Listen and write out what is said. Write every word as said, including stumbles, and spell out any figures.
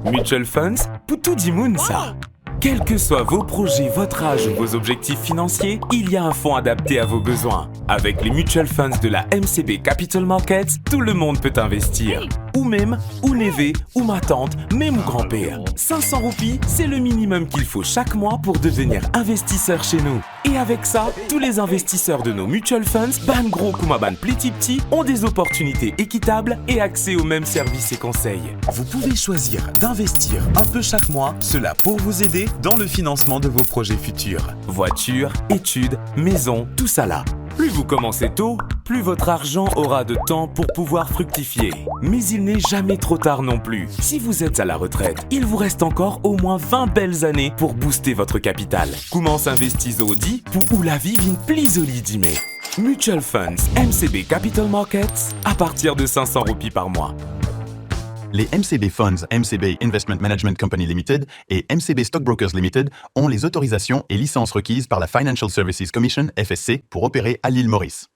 Mutual Funds, pour tout le monde, ça. Quels que soient vos projets, votre âge ou vos objectifs financiers, il y a un fonds adapté à vos besoins. Avec les Mutual Funds de la M C B Capital Markets, tout le monde peut investir. Ou même, ou neveu, ou matant, même ou grand-père. Cinq cents roupies, c'est le minimum qu'il faut chaque mois pour devenir investisseur chez nous. Et avec ça, tous les investisseurs de nos Mutual Funds, bann gro kouma bann pli tipti, ont des opportunités équitables et accès aux mêmes services et conseils. Vous pouvez choisir d'investir un peu chaque mois, cela pour vous aider dans le financement de vos projets futurs. Voiture, études, maison, tout ça là. Plus vous commencez tôt, plus votre argent aura de temps pour pouvoir fructifier. Mais il n'est jamais trop tard non plus. Si vous êtes à la retraite, il vous reste encore au moins vingt belles années pour booster votre capital. Koumans investi zordi pou ou lavi vinn pli zoli dime. Mutual Funds M C B Capital Markets, à partir de cinq cents roupies par mois. Les M C B Funds, M C B Investment Management Company Limited et M C B Stockbrokers Limited ont les autorisations et licences requises par la Financial Services Commission, F S C, pour opérer à l'île Maurice.